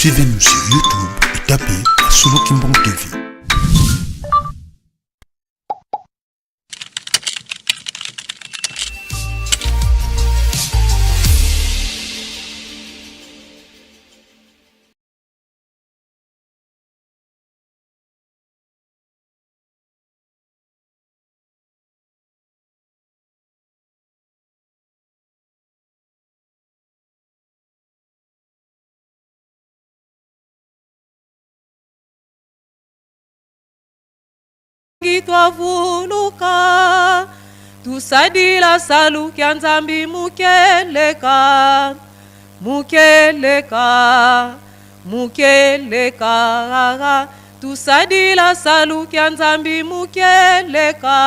Suivez-nous sur YouTube et tapez Solo Kimbangu TV. Twavuluka tusadila salukia Nzambi mukeleka mukeleka mukeleka tusadila salukia Nzambi mukeleka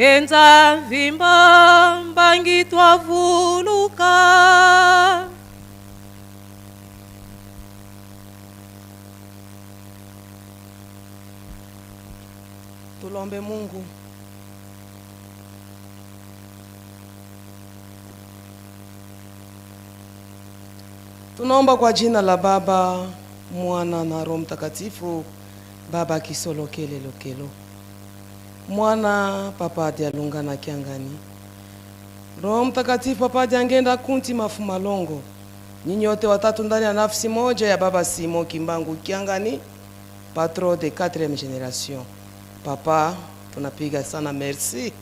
enza vimba mbangi twavuluka. Tulombe Mungu. Tunaomba kwa jina la Baba, Mwana na Roho Mtakatifu. Baba kisolokele lokelo, Mwana Papa Dialunga na Kiangani, Roho Mtakatifu Papa Diangenda Kunti Mafumalongo, nyinyi wote watatu ndani ya nafsi moja ya Baba Simo Kimbangu Kiangani, patron de 4e generation. Papa, tunapiga sana merci,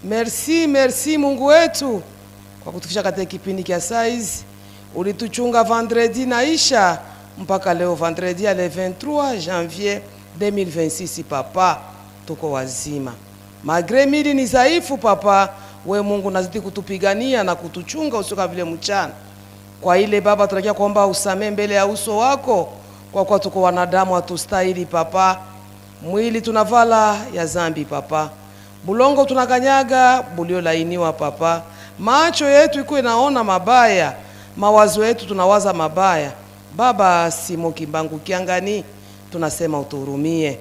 merci, merci Mungu wetu kwa kutufikisha katika kipindi kia size. Ulituchunga vendredi naisha mpaka leo vendredi ya le 23 janvier 2026. Papa, tuko wazima malgre mili ni dhaifu. Papa, we Mungu nazidi kutupigania na kutuchunga usiku kama vile mchana. Kwa ile Baba, tunakia kuomba usamee mbele ya uso wako, kwa kuwa tuko wanadamu hatustahili Papa. Mwili tunavala ya zambi Papa, bulongo tunakanyaga buliolainiwa Papa, macho yetu iko inaona mabaya, mawazo yetu tunawaza mabaya. Baba Simo Kimbangu Kiangani, tunasema utuhurumie,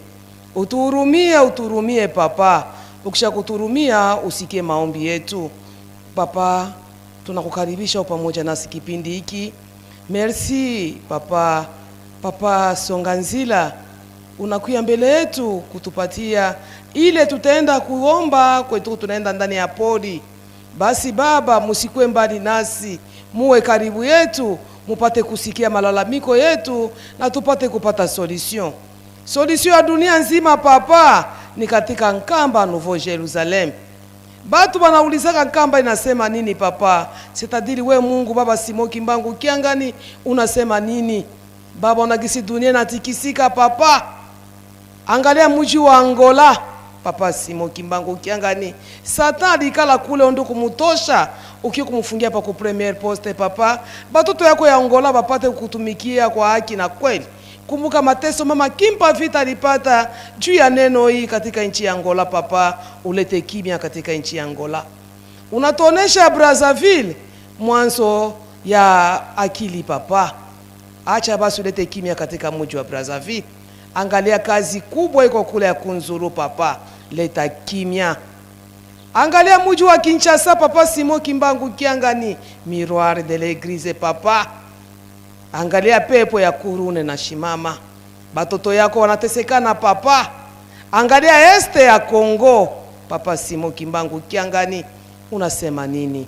utuhurumie, utuhurumie Papa. Ukisha kutuhurumia usikie maombi yetu Papa. Tunakukaribisha pamoja nasi kipindi hiki. Merci Papa. Papa Songanzila, unakuya mbele yetu kutupatia ile tutaenda kuomba kwetu, tunaenda ndani ya pori. Basi Baba, musikue mbali nasi, muwe karibu yetu, mupate kusikia malalamiko yetu na tupate kupata solution. Solution ya dunia nzima Papa ni katika Nkamba Nouveau Jerusalem. Batu banaulizaka Nkamba inasema nini Papa? C'est-à-dire we Mungu Baba Simo Kimbangu Kiangani unasema nini? Baba, unagisi dunia natikisika Papa. Angalia mji wa Angola Papa Simo Kimbangu Kiangani. Satan alikala kule ondo kumutosha ukiwa kumfungia pa ku premier poste Papa. Batoto yako ya Angola bapate kutumikia kwa haki na kweli. Kumbuka mateso mama Kimpa Vita alipata juu ya neno hii katika nchi ya Angola Papa, ulete kimya katika nchi ya Angola. Unatuonesha Brazzaville mwanzo ya akili Papa. Acha basi ulete kimya katika mji wa Brazzaville. Angalia kazi kubwa iko kule ya Kunzuru Papa, leta kimya. Angalia mji wa Kinshasa Papa Simo Kimbangu Kiangani, miroir de l'église Papa. Angalia pepo ya kurune na shimama, batoto yako wanatesekana Papa. Angalia este ya Kongo Papa Simo Kimbangu Kiangani, unasema nini?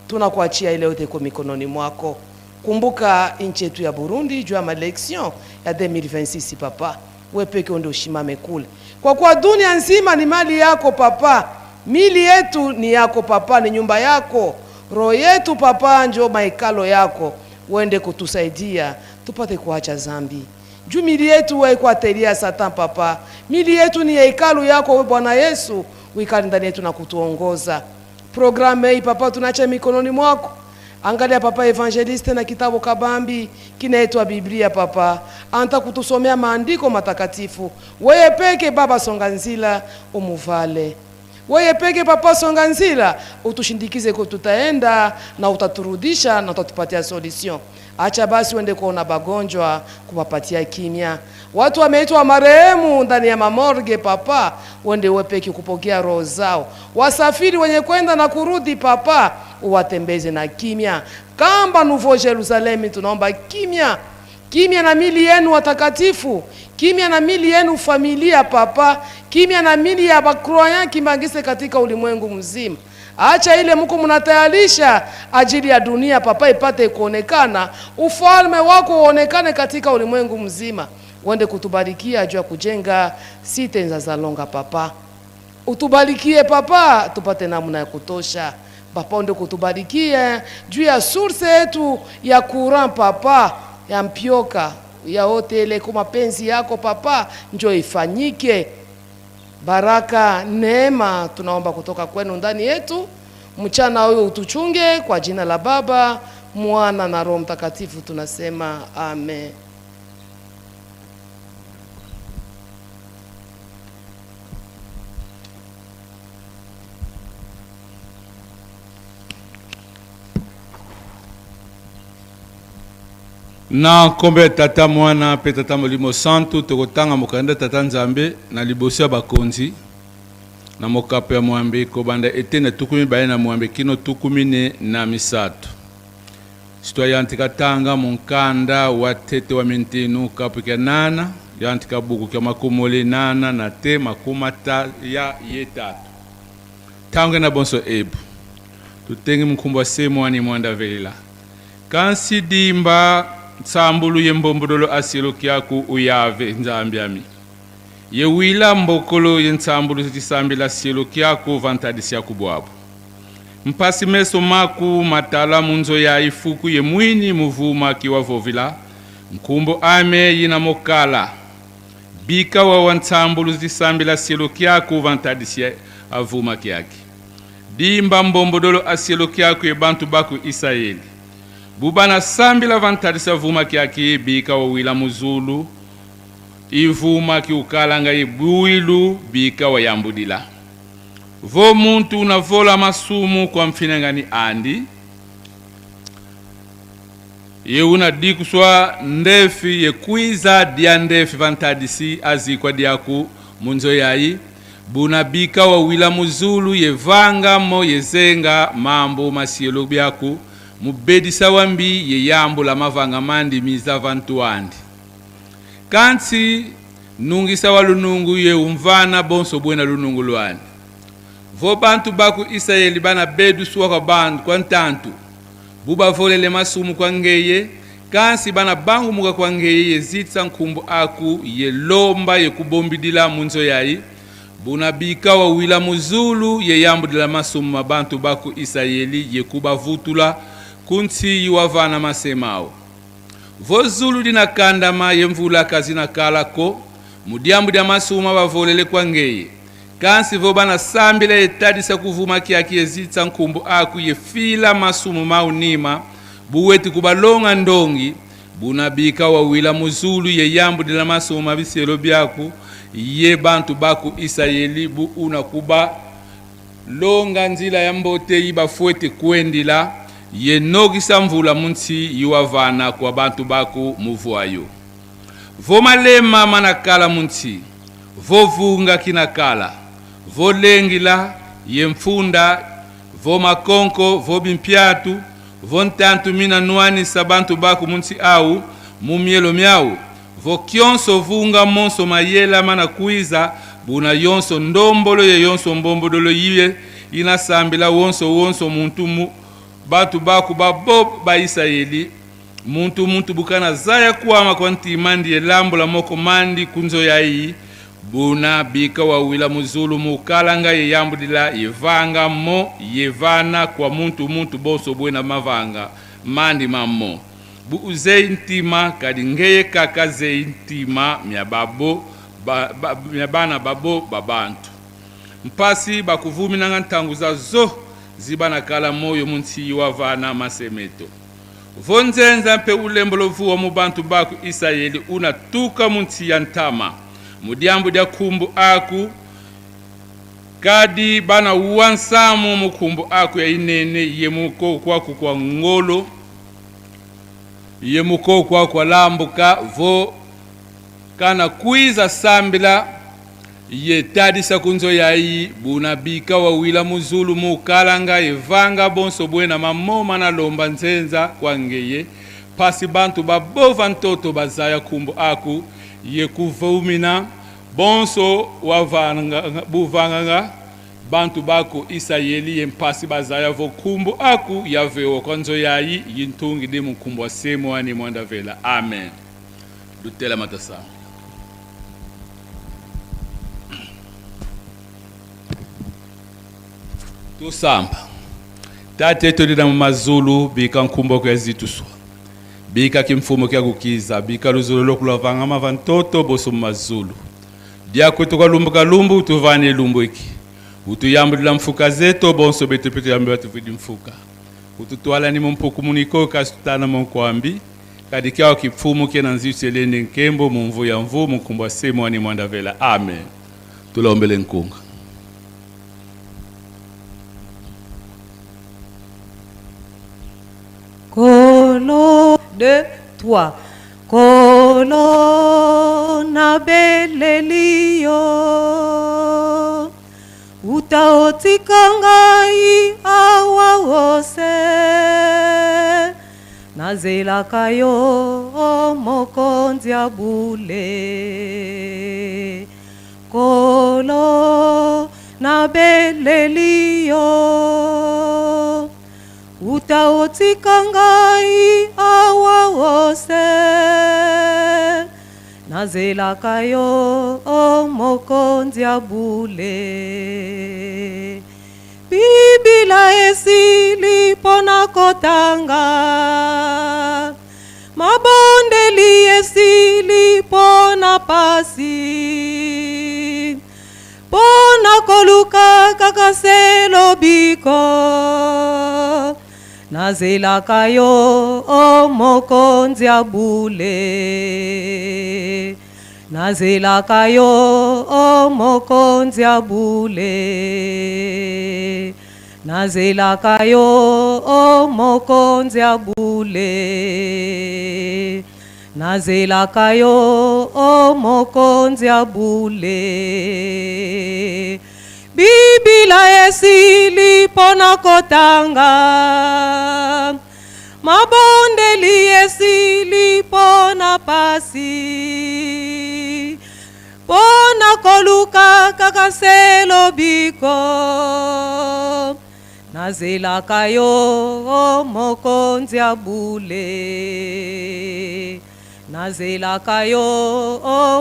Tunakuachia ile yote kwa mikononi mwako. Kumbuka nchi yetu ya Burundi juu ya maelection ya 2026 Papa, we peke ndio ushimame kule, kwa kuwa dunia nzima ni mali yako Papa. Mili yetu ni yako Papa, ni nyumba yako. Roho yetu Papa njo maikalo yako, uende kutusaidia tupate kuacha zambi. Juu mili yetu waikuatelia Satan Papa, mili yetu ni hekalu yako we Bwana Yesu, uikale ndani yetu na kutuongoza. Programme hii Papa tunaacha mikononi mwako. Angalia Papa Evangeliste na kitabu kabambi kinaitwa Biblia Papa, anta kutusomea maandiko matakatifu. Weye peke Baba Songanzila umuvale. Weye peke Papa Songanzila utushindikize kwa tutaenda na utaturudisha na utatupatia solution. Acha basi uende kuona bagonjwa kuwapatia kimya. Watu wameitwa marehemu ndani ya mamorge Papa, uende uwe peke kupokea roho zao. Wasafiri wenye kwenda na kurudi Papa, uwatembeze na kimya. Kamba Nouveau Jerusalem tunaomba kimya. Kimya na mili yenu watakatifu, kimya na mili yenu familia papa, kimya na mili ya bacroyants kimbanguiste katika ulimwengu mzima. Acha ile muko mnatayarisha ajili ya dunia papa ipate kuonekana, ufalme wako uonekane katika ulimwengu mzima. Uende kutubarikia juu ya kujenga cité Nzazalonga papa, utubarikie papa, tupate namna ya kutosha papa, uende kutubarikia juu ya source yetu ya courant papa, ya mpyoka ya wote kwa mapenzi yako papa, njo ifanyike. Baraka neema tunaomba kutoka kwenu ndani yetu mchana huyu, utuchunge kwa jina la Baba, Mwana na Roho Mtakatifu tunasema amen. Na nkombo ya Tata, Mwana mpe Tata Molimo Santu, tokotanga mokanda Tata Nzambe na liboso ya bakonzi na mokapo ya mwambe, kobanda ete na 28 kino 43. Sitwayantika tanga munkanda wa tete wa mintinu kapu kya nana yantika buku kya makumuli nana na te makuma ya ye tatu tange na bonso ebu tutengi mukumbu wa semwani mwanda velela kansi dimba nsambulu ye mbombodolo asilo kyaku uyave nzambi ami ye wila mbokolo ye nsambulu tisambila silo kyaku vantadisi bwabu mpasi meso maku matala munzo ya ifuku ye mwini muvuma kiwa vovila nkumbo ame yina mokala bika wa wantsambulu zisambila silo kyaku vantadisi avuma kyaki dimba mbombodolo asilo kyaku ye bantu baku Israeli bubana sambila vantadisi avuma kyaki bika wawila muzulu ivuma kiukalanga ibwilu bika wayambudila vo muntu unavola masumu kwa mfinangani andi ye una dikuswa ndefi yekwiza dia ndefi vantadisi azikwa diaku munzo yayi buna bika wawila muzulu yevanga mo yezenga mambo masielo byaku mubedisa wambi yeyambula mavanga mandi miza vantu andi kansi nungisa wa lunungu ye umvana bonso bwena lunungu lwani vo bantu baku Israeli bana bedu suwa kwa bantu kwa ntantu bubavolele masumu kwa ngeye kansi bana bangumuka kwa ngeye yezitsa nkumbu aku yelomba yekubombidila munzo yayi bunabika wawila muzulu yeyambudila masumu mabantu baku Israeli yekubavutula kunsi yiwavana masemao vozulu linakandama yemvula kazinakalako mudyambu dya masuma bavolele kwa ngeye kansi vo bana sambila yetadisa kuvuma kyaki yezitsa nkumbu aku yefila masumu maunima buweti kubalonga ndongi bunabika wawila muzulu yeyambudila masumu mabiselo byaku ye bantu baku Israeli bu una kuba longa nzila ya mbote yibafuete kwendila yenokisa mvula munsi yiwavana kwa bantu baku muvwayo vomalema manakala munsi vovunga kinakala volengila yemfunda vomakonko vobimpiatu vontantu mina nwanisa bantu baku munsi au mumielo myau vokyonso vunga monso mayela mana kwiza buna yonso ndombolo ye yonso mbombodolo yiye inasambila wonso wonso muntu mu batu baku babo ba Israeli muntu muntu bukana zaya kuama kwa ntima ndi elambula moko mandi kunzo yayi buna bika wawila muzulu mukalanga yeyambudila yevanga mo yevana kwa muntu muntu bonso bwena mavanga mandi mamo bu uzei ntima kadi ngeye kaka zei ntima mya babo ba, ba, mya bana babo babantu mpasi bakuvuminanga ntangu za zo ziba nakala moyo munsi wavana masemeto vonzenza mpe ulembo lovuwa mu bantu baku Israeli unatuka munsi ya ntama mudyambu dya kumbu aku kadi bana uwa nsamu mukumbu aku ya inene ye muko kwaku kwa ngolo ye muko kwaku kwa lambuka vo kana kwiza sambila ye tadisa kunzo yayi bunabika wawila muzulu mukalanga yevanga bonso bwena mamoma na lomba nzenza kwa ngeye Mpasi bantu babova ntoto bazaya kumbu aku ye kuvumina bonso wavanga buvanganga bantu baku Isayeli ye mpasi bazaya vo kumbu aku yavewo kwa nzo yayi yintungi di munkumbu wa semu ani mwanda vela. Amen. Dutela matasanga. Tusamba. Tate tolina mu mazulu bika nkumboko ya zituswa. Bika kimfumo kya kukiza bika luzulu lokulavanga mava ntoto boso mu mazulu. Diakwetu kalumbu kalumbu tuvane lumbu iki. Utuyambulila mfuka zeto bonso betu pe tuyambula tuvidi mfuka. Ututwala ni mumpuku muniko kasutana monkwambi. Kadi kyawa kipfumu ke na nzitu elende nkembo mumvu ya mvu mukumbwa semo ani mwanda vela. Amen. Tulombele nkunga. Kolo, 2, 3. Kolo nabeleli yo uta otika ngai awa ose nazelaka yo mokonzi ya bule Kolo nabeleli yo uta otika ngai awa ose nazelaka yo mokonzi ya bule Biblia esili mpo na kotanga mabondeli esili mpo na pasi mpo na koluka kaka se lobiko nazelaka yo mokonzi ya bule nazelaka yo mokonzi ya bule nazelaka yo mokonzi ya bule nazelaka yo mokonzi ya bule Biblia esili mpo na kotanga mabondeli esili mpo na pasi mpo na koluka kaka se lobiko nazelaka yo mokonzi ya bule nazelaka yo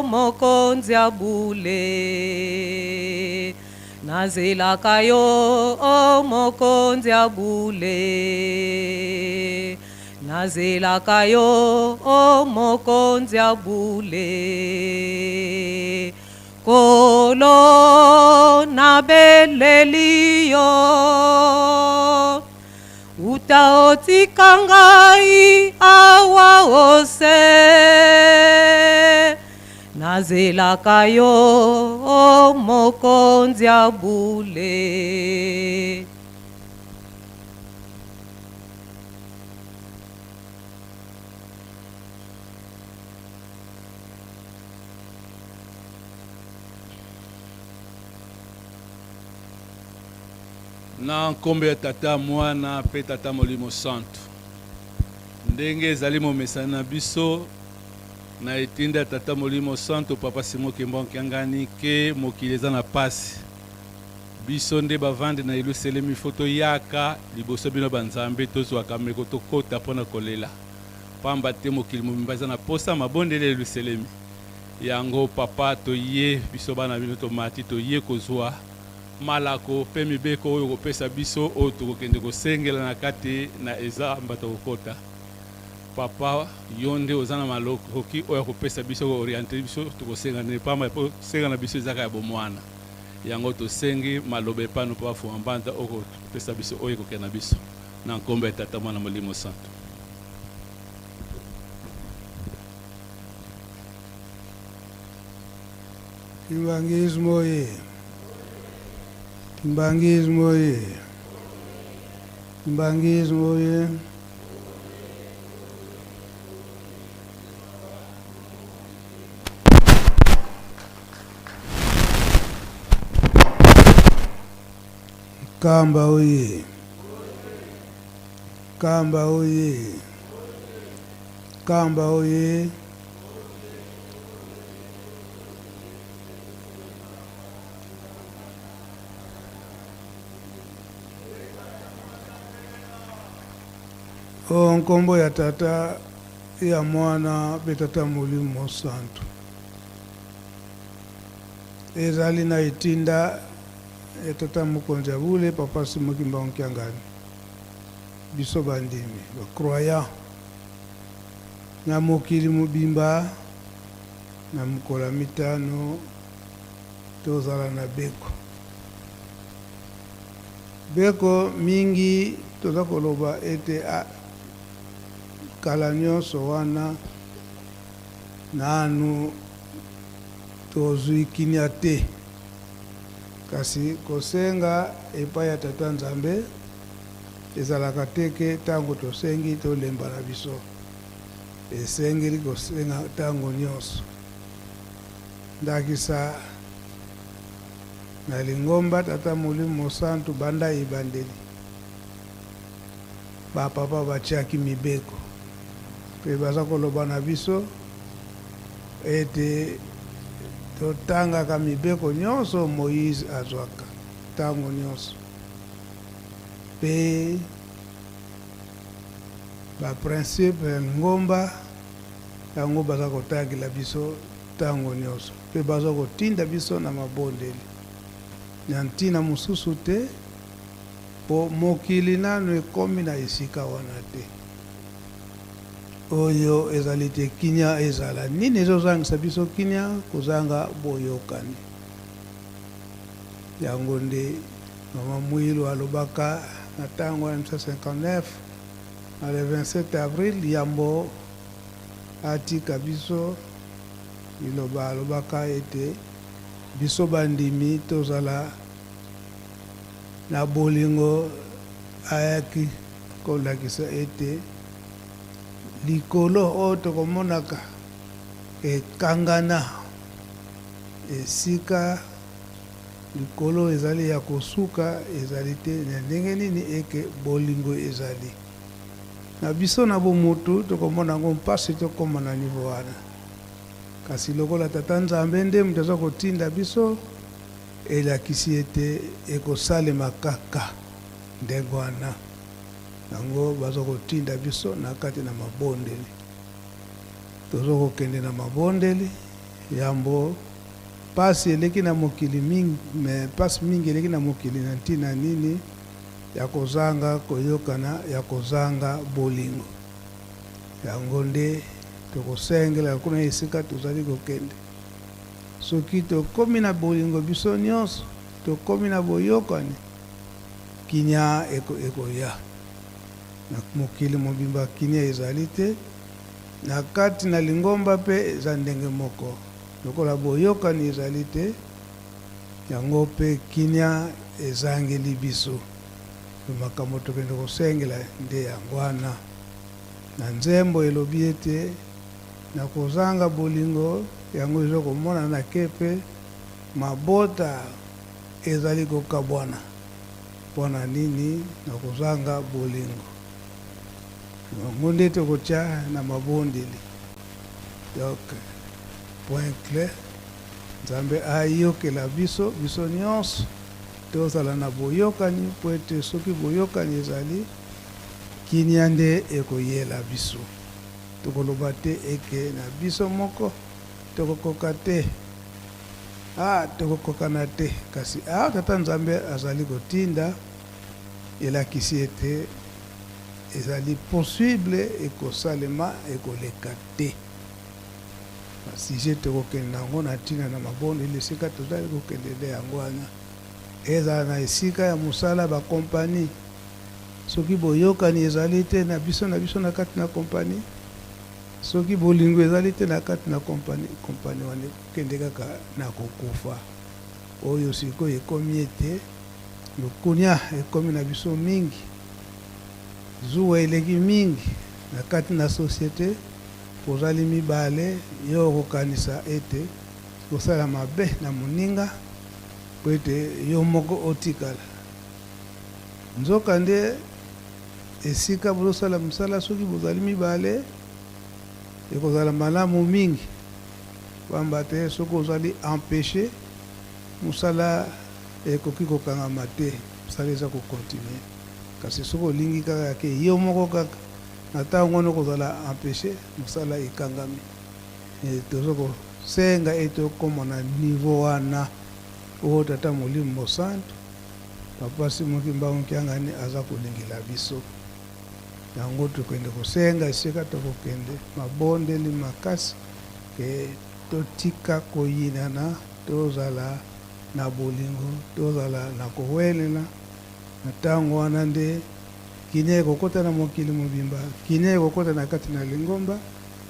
mokonzi ya bule nazelaka yo mokonzi ya bule nazelaka yo mokonzi ya bule Kolo nabeleli yo uta otika ngai awa ose nazelaka yo mokonzi ya bule. Na nkombo ya Tata, Mwana mpe Tata Molimo Santu. Ndenge ezali momesano na biso na etinda ya Tata Molimo Santu, Papa Simon Kimbangu Kiangani, ke mokili eza na pasi. Biso nde bavandi na Yelusalemi, fo toyaka liboso bino ba Nzambe, tozwaka meko tokota mpo na kolela, pamba te mokili mobimba eza na posa mabondeli ya Yelusalemi. Yango Papa, toye biso bana bino tomati, toye kozwa malako mpe mibeko oyo okopesa biso, oyo tokokende kosengela na kati na ezamba tokokota. Papa, yo nde oza na malokoki oyo akopesa biso, ko orienter biso, tokosenga nde pamba po senga na biso ezaka ya bomwana. Yango tosengi maloba epano Papa Fuma Mbanza okopesa biso oyo ekokende na biso. Na nkombo ya Tata, Mwana, Molimo Santu. Kimbanguisme oye! Kimbanguisme oye! Kimbanguisme oye! Nkamba oye! Nkamba oye! Nkamba oye! O nkombo ya Tata, ya Mwana, mpe Tata Molimo Mosantu. Ezali na etinda ya Tata Mokonzi ya Bule, Papa Simon Kimbangu Kiangani. Biso bandimi, ba croyants, na mokili mobimba, na mokolo ya mitano, tozala na beko. Beko mingi toza koloba ete ah, kala nyonso wana nanu tozwi kimia te. Kasi kosenga epai ya Tata Nzambe ezalaka te ke tango tosengi tolemba na biso. Esengeli kosenga tango nyonso. Ndakisa, na lingomba Tata Molimo Mosantu banda ebandeli, ba papa batiaki mibeko mpe baza koloba na biso ete totangaka mibeko nyonso Moïse azwaka tango nyonso mpe ba principes ya lingomba yango baza kotangela biso tango nyonso mpe baza kotinda biso na mabondeli na ntina mosusu te mpo mokili nanu ekomi na esika wana te. Oyo ezali te kimia ezala. Nini ezozangisa biso kimia? Kozanga boyokani. Yango nde Mama Muilu alobaka na tango ya 1959 na le 27 avril yambo atika biso liloba alobaka ete biso bandimi tozala na bolingo ayaki kolakisa ete likolo oyo tokomonaka ekangana esika likolo ezali ya kosuka ezali te na ndenge nini eke bolingo ezali na biso na bomutu tokomona yango mpasi tokoma na niveau wana kasi lokola tata Nzambe nde moto aza kotinda biso elakisi ete ekosalema kaka ndenge wana. Yango baza kotinda biso na kati na mabondeli. Tozo kokende na mabondeli yambo pasi eleki na mokili mingi, mais pasi mingi eleki na mokili na ntina nini? Ya kozanga koyokana, ya kozanga bolingo. Yango nde tokosengela kuna esika tozali kokende. Soki tokomi na bolingo biso nionso, tokomi na boyokani, Kimia ekoya. Na mokili mobimba kimia ezali te. Na kati na lingomba pe eza ndenge moko. Lokola boyokani ezali te, yango pe kimia ezangeli biso. Makambo tokende kosengela nde yango wana. Na nzembo elobi ete na kozanga bolingo, yango ezo komonana ke pe mabota Ezali kokabwana. Mpo na nini? Na kozanga bolingo. Yango nde tokotia na mabondeli. Donc, point cle, Nzambe ayokela biso, biso nionso tozala na boyokani, mpo ete soki boyokani ezali, kimia nde ekoyela biso. Tokoloba te eke na biso moko tokokoka te. Ah, tokokokana te, kasi awa Tata Nzambe azali kotinda, elakisi ete ezali possible, ekosalema, ekoleka te. Ba sujet tokokende na yango na ntina na mabondeli, esika tozali kokende nde yango wana. Ezala na esika ya mosala, ba compagnie, soki boyokani ezali te na biso na biso na kati na compagnie, Soki bolingo ezali te na kati na kompani, kompani wana ekokende kaka na kokufa. Oyo sikoyo ekomi ete lokunia ekomi na biso mingi, zuwa eleki mingi na kati na societe. Bozali mibale, yo okokanisa ete kosala mabe na moninga mpo ete yo moko otikala. Nzokande, Esika bozosala mosala, soki bozali mibale, Ekozala malamu mingi, pamba te soki ozali empeche, mosala ekoki kokangama te, mosala eza ko continuer. Kasi soki olingi kaka ke yo moko kaka, na tango wana okozala empeche, mosala ekangami. Tozo kosenga ete okoma na niveau wana oyo Tata Molimo Mosantu, Papa Simon Kimbangu Kiangani aza kolingela biso. Yango tokende kosenga esika tokokende mabondeli makasi ke totika koyinana, tozala na bolingo, tozala na kowelela. Na tango wana nde kinia ekokota na mokili mobimba, kinia ekokota na kati na lingomba,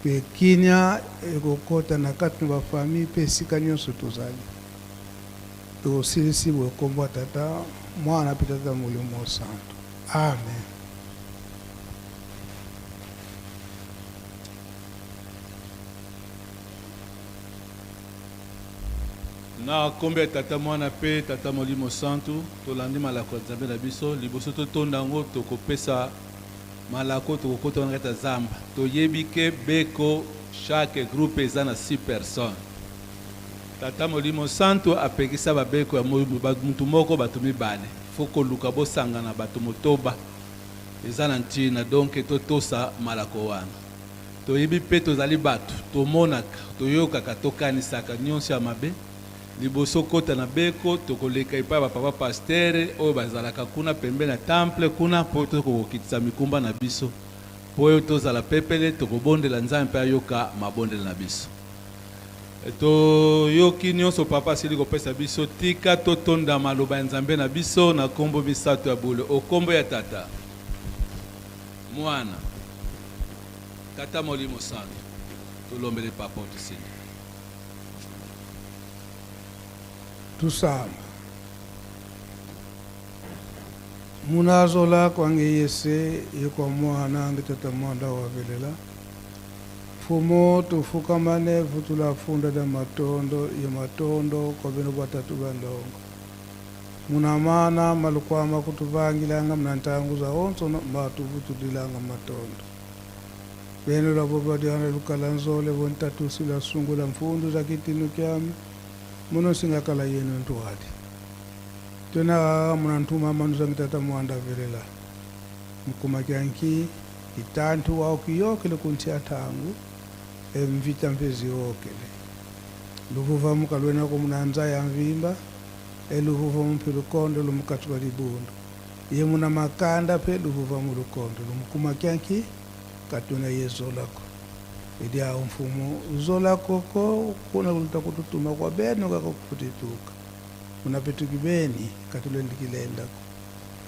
pe kinia ekokota na kati na ba famille pe esika nionso tozali. Tosilisi boye kombo ya Tata, Mwana pe Tata Molimo Mosantu. Amen. Na nkombo ya Tata, Mwana mpe Tata Molimo Santu, tolandi malako ya Nzambe na biso. Liboso totonda yango, tokopesa malako, tokokota wana kati ya zamba. Toyebi ke beko chaque groupe eza na 6 personnes. Tata Molimo Santu apekisa ba beko ya mutu moko batu mibale. Faut koluka bosangana batu motoba. Eza na ntina donc totosa malako wana. Toyebi pe tozali batu, tomonaka, toyokaka, tokanisaka nionso ya mabe. Liboso okota na beko, tokoleka epai ya ba papa pasteur oyo bazalaka kuna pembeni ya temple kuna po tokoka kokitisa mikumba na biso. Po tozala pepele, tokobondela Nzambe pe ayoka mabondeli na biso. Toyoki nionso papa asili kopesa biso, tika totonda maloba ya Nzambe na biso na kombo misato ya bule, o kombo ya Tata, Mwana, Tata Molimo Santu. Tolombele papa otusindi. Tusamba. Munazola kwange yese yekwa mwana nge tata mwanda wavelela. Mfumo tufukamane vutula funda da matondo ye matondo kwa beno batatu ba ndongo. Muna mana malukwama kutuvangilanga muna ntangu za onso matuvutulilanga matondo. Beno labo badiana lukala nzole bontatusi la sungula mfundu za kitinu kyami muno singakala yenu ntuwadi. Tena muna ntuma manu za mitata mwanda velela. Mukuma kyanki Itantu waokiyokele kuntia tangu emvita mpeziokele luvuva mukalwenako munanza ya mvimba eluvuva mumpi lukondo lumukatuka libundu ye muna makanda pe luvuva mu lukondo lumukuma kyanki katuna ye zolako edi awo mfumu zolako ko kuna kuluta kututuma kwa beno kako kufutituka munapetuki beni katulendikilendako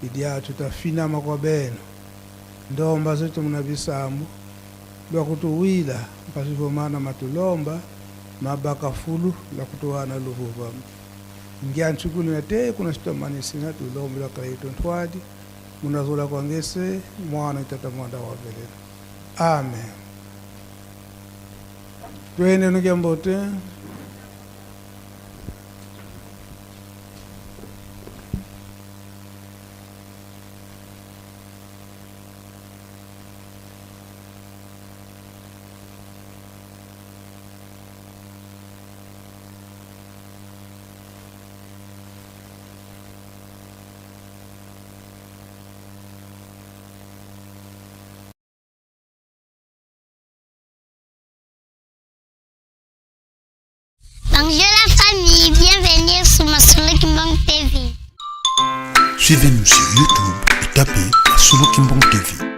idi awo tutafinama kwa beno Ndomba zetu muna bisambu lwa kutuwila mpasivomana matulomba mabaka fulu la kutuwana luvuvamu ngyanchukuli na te kuna sitamanisina tulombe lwa kala yetu ntwadi munazola kwa ngese mwana itata mwanda wa velela amen twende nukyambote. Bonjour la famille, bienvenue sur Masolo Kimbang TV. Suivez-nous sur YouTube et tapez Masolo Kimbang TV.